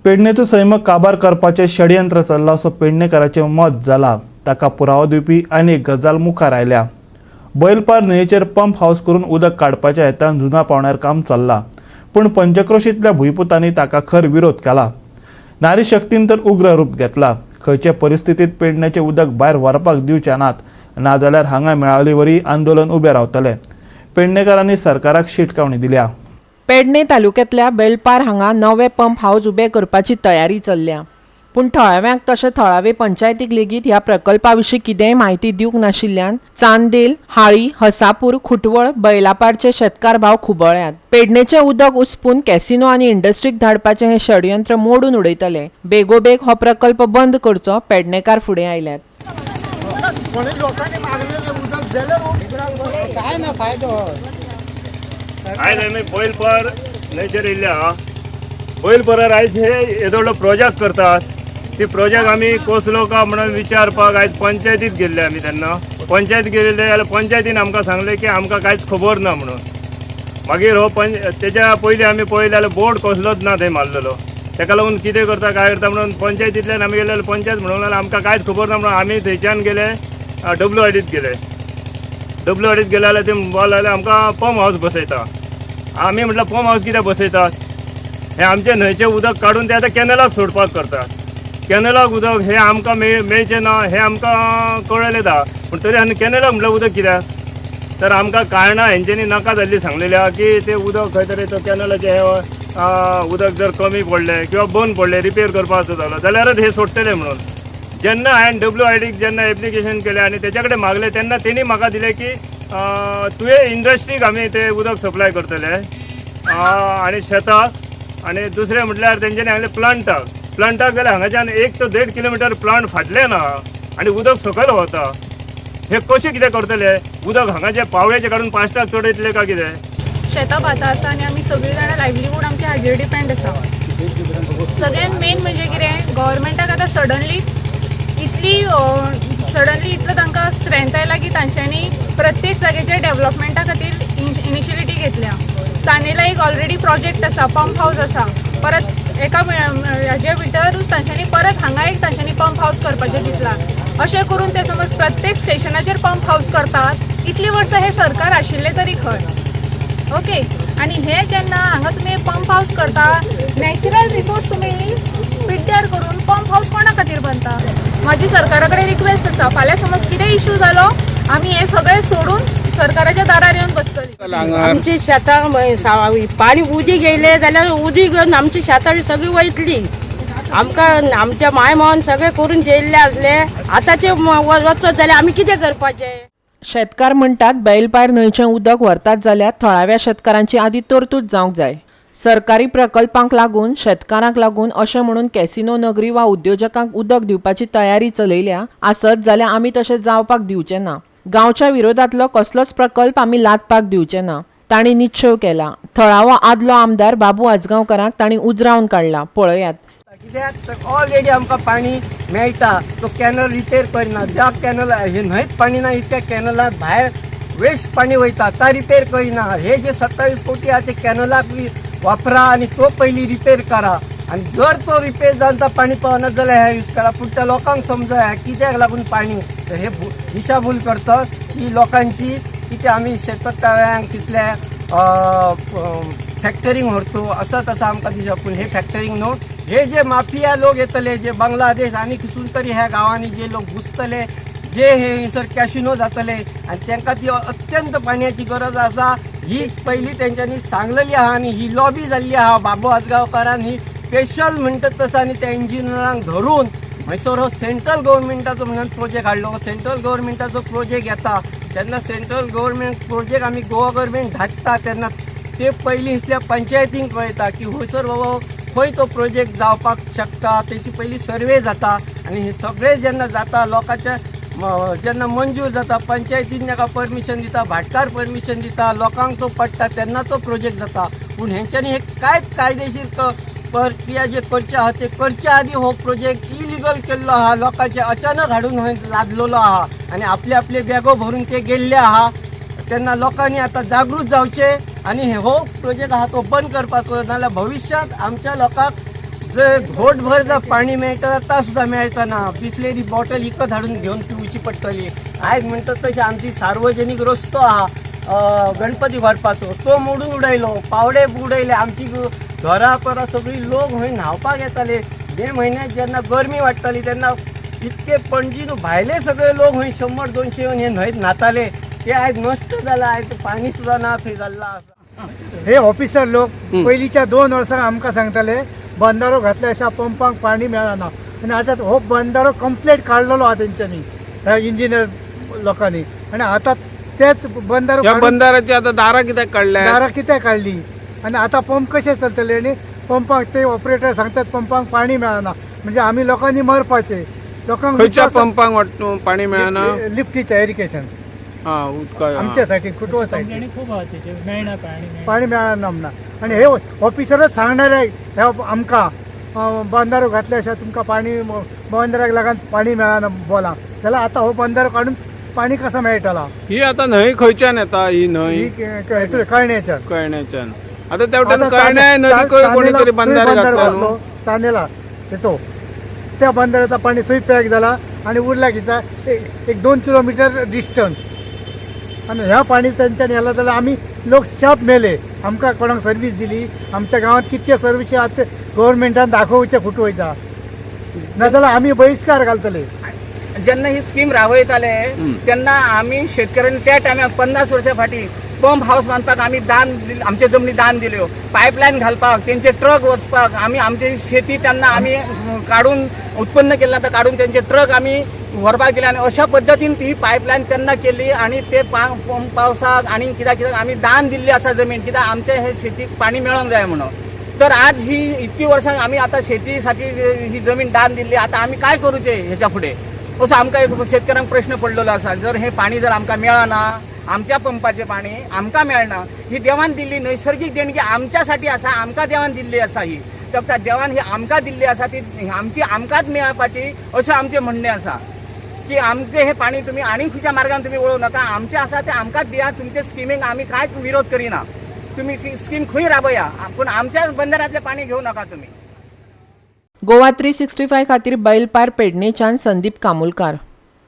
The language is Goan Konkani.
पेडणेचो सैम काबार करपाचें षडयंत्र चल्लां असो पेडणेकाराचें मत जालां. ताका पुरावो दिवपी आनी एक गजाल मुखार आयल्या. बैलपार न्हंयेचेर पंप हावस करून उदक काडपाच्या हेतान जुना पावण्यार काम चल्लां, पूण पंचक्रोशींतल्या भुंयपुतांनी ताका खर विरोध केला. नारी शक्तीन तर उग्र रूप घेतला. खंयचे परिस्थितीत पेडण्याचें उदक भायर व्हरपाक दिवचे नात, नाजाल्यार हांगा मेळावली वरी आंदोलन उबें रावतलें. पेडणेकारांनी सरकाराक शिटकावणी दिल्या. पेडणे तालुक्यांतल्या बेलपार हांगा नवे पंप हावस उबे करपाची तयारी चल्ल्या, पूण थळाव्यांक तशें थळावे पंचायतीक लेगीत ह्या प्रकल्पा विशीं कितेंय म्हायती दिवंक नाशिल्ल्यान चांदेल, हाळी, हसापूर, खुटवळ, बैलापारचे शेतकार भाव खुबळ्ळ्यात. पेडणेचें उदक उसपून कॅसिनो आनी इंडस्ट्रीक धाडपाचें हें षडयंत्र मोडून उडयतले. बेगोबेग हो प्रकल्प बंद करचो, पेडणेकार फुडें आयल्यात. लोकांनी मागलेले उदक जाल्यार काय ना फायदो. आयज आमी बैलपर न्हंयचेर येयल्ले आहा. बैलपरार आयज हे येदो व्हडलो प्रोजेक्ट करतात, ती प्रोजेक्ट आमी कसलो काय म्हणून विचारपाक आयज पंचायतीत गेल्ले आमी. तेन्ना पंचायत गेल्ले जाल्यार पंचायतीन आमकां सांगलें की आमकां कांयच खबर ना म्हणून. मागीर हो पंच तेच्या पयलीं आमी पळयलें जाल्यार बोर्ड कसलोच ना थंय मारलेलो. तेका लागून कितें करता काय करता म्हणून पंचायतींतल्यान आमी गेले जाल्यार पंचायत म्हणूंक लागले आमकां कांयच खबर ना म्हणून. आमी थंयच्यान गेले डब्ल्यू आर डीत गेले. डब्ल्यू आर डीत गेले जाल्यार ते म्हणपाक लागले आमकां पंप हावस बसयता. आमी म्हटलं पंप हावस कित्याक बसयतात? हे आमचे न्हंयचें उदक काडून ते आतां कॅनलाक सोडपाक करतात. कॅनलाक उदक हे आमकां मेळचें ना हें आमकां कळ्ळेलें आहा, पूण तरी आनी कॅनलाक म्हटल्यार उदक कित्याक? तर आमकां कारणां हेंच्यांनी नाका जाल्ली सांगलेली आहा की ते उदक खंय तरी तो कॅनलाचें हे उदक जर कमी पडलें किंवा बंद पडलें, रिपेर करपाचो जालो जाल्यारच हे सोडटले म्हणून. जेन्ना हांवें डब्ल्यू आय डीक जेन्ना एप्लिकेशन केलें आनी तेच्या कडेन मागलें तेन्ना तेणी म्हाका दिलें की तुवें इंडस्ट्रीक आमी ते उदक सप्लाय करतले आनी शेताक आनी दुसरें म्हटल्यार तेंच्यांनी सांगलें प्लांटाक. प्लांटाक जाल्यार हांगाच्यान 1 ते 1.5 किलोमिटर प्लांट फाटल्यान आहा आनी उदक सकयल वता. हे कशें कितें करतले? उदक हांगाचे पावळेचे काडून पाश्टाक चडयतले काय कितें? शेतां भातां आसा आनी आमी सगळीं जाणां लायवलीहूड आमचे हाजेर डिपेंड आसा. सगळ्यात मेन म्हणजे कितें, गव्हर्मेंटाक आतां सडनली इतली सडनली इतलो तांकां स्ट्रेंथ आयला की तांच्यांनी प्रत्येक जाग्याच्या डेव्हलपमेंटा खातीर इनिशिएटीव घेतल्या. चांदेला एक ऑलरेडी प्रोजेक्ट आसा, पंप हावस आसा. परत एका हाजे भितरूच तांच्यांनी परत हांगा एक तांच्यांनी पंप हावस करपाचें चिंतलां. अशें करून ते समज प्रत्येक स्टेशनाचेर पंप हावस करतात. इतलीं वर्सां हें सरकार आशिल्लें तरी खंय? ओके, आनी हे जेन्ना हांगा तुमी पंप हावस करता, नॅचरल रिसोर्स तुमी पिड्ड्यार करून पंप हावस कोणा खातीर बांदता? म्हाजी सरकारा कडेन रिक्वेस्ट आसा, फाल्यां समज कितें इशू जालो, आमी हें सगळें सोडून सरकाराच्या दारार येवन बसतली. आमची शेतां पाणी उदीक येयलें जाल्यार उदीक येवन आमची शेतां बी सगळीं वयतली. आमकां आमच्या माय मावान सगळें करून जेयल्ले आसले. आतां ते वचत जाल्यार आमी कितें करपाचें? शेतकार म्हणटात, बैलपार न्हंयचें उदक व्हरतात जाल्यार थळाव्या शेतकारांची आदी तरतूद जावंक जाय. सरकारी प्रकल्पांक लागून शेतकारांक लागून अशें म्हणून कॅसिनो नगरी वा उद्योजकांक उदक दिवपाची तयारी चलयल्या आसत जाल्यार आमी तशें जावपाक दिवचे ना. गांवच्या विरोधांतलो कसलोच प्रकल्प आमी लादपाक दिवचे ना, तांणी निश्चेव केला. थळावो आदलो आमदार बाबू आजगांवकाराक तांणी उजरावन काडला. पळयात. कित्याक तर ऑलरेडी आमकां पाणी मेळटा. तो कॅनल रिपेर करिना. ज्या कॅनल हे न्हंयत पाणी ना, इतक्या कॅनलात भायर वेस्ट पाणी वयता, ता रिपेर करिना. हे जे 27 कोटी आहा ते कॅनलाक बी वापरा आनी तो पयलीं रिपेर करा आनी जर तो रिपेर जावन तो पाणी पावना जाल्यार हे यूज करा. पूण त्या लोकांक समजया कित्याक लागून पाणी. तर हे दिशाभूल करतात की लोकांची. कितें आमी शेतकारांक तितल्या फॅक्टरींक व्हरतो असं तसं आमकां दिसता, पूण हे फॅक्टरींक न्हू. हे जे माफिया लोक येतले, जे बांगलादेश आनी खंयसून तरी ह्या गांवांनी जे लोक घुसतले, जे हे हयसर कॅशिनो जातले आनी तांकां ती अत्यंत पाणयाची गरज आसा ही पयली तेंच्यांनी सांगलेली आहा आनी ही लॉबी जाल्ली आहा. बाबू आजगांवकारान ही स्पेशल म्हणटात तसं आनी त्या इंजिनियरांक धरून हयसर हो सेंट्रल गव्हर्मेंटाचो म्हणून प्रोजेक्ट हाडलो. सेंट्रल गव्हर्मेंटाचो प्रोजेक्ट येता तेन्ना सेंट्रल गव्हर्मेंट प्रोजेक्ट आमी गोवा गव्हर्मेंट धाडटा तेन्ना ते पयलीं इतल्या पंचायतींक कळयता की हयसर बाबा खंय तो प्रोजेक्ट जावपाक शकता. तेची पयली सर्वे जाता आनी हे सगळे जेन्ना जाता, लोकांच्या जेन्ना मंजूर जाता, पंचायतीन ताका परमिशन दिता, भाटकार परमिशन दिता, लोकांक तो पडटा, तेन्ना तो प्रोजेक्ट जाता. पूण हेंच्यांनी हे कांयच कायदेशीर प्रक्रिया जे करचे आहा ते करचे आदी हो प्रोजेक्ट इलिगल केल्लो आहा. लोकांचे अचानक हाडून हय लादलेलो आहा आनी आपले आपले बॅगो भरून ते गेल्ले आहा. तेन्ना लोकांनी आतां जागृत जावचे आनी हो प्रोजेक्ट आहा तो बंद करपाचो, नाजाल्यार भविश्यांत आमच्या लोकांक जर घोटभर जर पाणी मेळटा ता सुद्दां मेळटा ना. बिसलेरी बॉटल विकत हाडून घेवन पिवची पडटली. आयज म्हणटा तशें आमची सार्वजनीक रस्तो आहा गणपती व्हरपाचो, तो मोडून उडयलो, पावडे उडयले. आमची घरां परां सगळीं लोक खंय न्हांवपाक येताले. मे म्हयन्यात जेन्ना गरमी वाडटाली तेन्ना इतके पणजी न्हू भायले सगळे लोक खंय 100-200 येवन हे न्हंयत न्हाताले, ते आयज नश्ट जाला. आयज पाणी सुद्दां ना थंय जाल्लां आसा. हे ऑफिसर लोक पयलींच्या 2 वर्सां आमकां सांगताले बंदारो घातल्या अशा पंपांक पाणी मेळना, आनी आतां हो बंदारो कंप्लीट काडलेलो आहा तेंच्यांनी, ह्या इंजिनियर लोकांनी, आनी आतां तेच बंदारो ह्या काडून बंदाराची आता दारां कित्याक काडल्या? दारां कित्याक काडली आनी आतां पंप कशे चलतले? आनी पंपाक ते ऑपरेटर सांगतात पंपांक पाणी मेळना, म्हणजे आमी लोकांनी मरपाचे. लोकांक खंयच्या विश्वास- पंपांक पाणी मेळना? लिफ्टीच्या इरिगेशन हा, उदका हा. आमच्या साठी, कुटुंबा साठी पाणी मेळना म्हणा. आणि हे ऑफिसरच सांगणार आहे ह्या आमकां, बंदारो घातल्या शिवाय तुमकां पाणी, बंदराक लागून पाणी मेळना बोला जाल्यार आतां हो बंदारो काडून पाणी कसं मेळटला? ही आता न्हंय खंयच्यान येता ही न्हंय? ही कळण्याच्यान. कळण्याच्यान. आता त्या वटेन आता कळण्या नदीकय कोणीतरी बंधारे घातला न्हू? चांदेला हेचो त्या बंधाऱ्याचा पाणी थंय पॅक झाला आणि उरला किचा एक 2 किलोमीटर डिस्टन्स. आणि ह्या पाणी तेंच्यानी ह्याला जाल्यार आमी लोक शाप मेले. आमकां कोणाक सर्वीस दिली? आमच्या गांवांत कितके सर्विसी आहात ते गव्हर्मेंटान दाखोवचे फुटवयचा, नाजाल्यार आमी बहिश्कार घालतले. जेन्ना ही स्कीम राबयताले तेन्ना आमी शेतकऱ्यांनी त्या टायमार 50 वर्सां फाटीं पंप हावस बांदपाक आमी दान आमचे जमनी दान दिल्यो, पायपलायन घालपाक, तेंचे ट्रक वचपाक आमी आमची शेती त्यांना आमी काडून उत्पन्न केल्लें आतां काडून तेंचे ट्रक आमी व्हरपाक दिले आनी अशा पद्दतीन ती पायपलायन तेन्ना केली. आनी ते पंप हावसाक आनी कित्याक कित्याक आमी दान दिल्ली आसा जमीन, कित्याक आमचे हे शेतीक पाणी मेळोंक जाय म्हणून. तर आज ही इतकी वर्सां आमी आतां शेतीसाठी ही जमीन दान दिल्ली, आतां आमी काय करूचे हेच्या फुडें असो आमकां एक शेतकऱ्यांक प्रश्न पडलेलो आसा. जर हे पाणी जर आमकां मेळना, आमच्या पंपाचें पाणी आमकां मेळना, ही देवान दिल्ली नैसर्गीक देणगी आमच्यासाठी आसा, आमकां देवान दिल्ली आसा ही, तर देवान ही आमकां दिल्ली आसा ती आमची आमकांच मेळपाची अशें आमचें म्हणणें आसा की आमचें हें पाणी तुमी आनी खंयच्या मार्गान तुमी वळोवं नाका, आमचें आसा तें आमकांच दिया. तुमचे स्किमीक आमी कांयच विरोध करिना, तुमी ती स्कीम खंय राबया, पूण आमच्या बंदरांतलें पाणी घेवं नाका तुमी. गोवा 365 खातीर बैलपार पेडणेच्यान संदीप कामुलकार.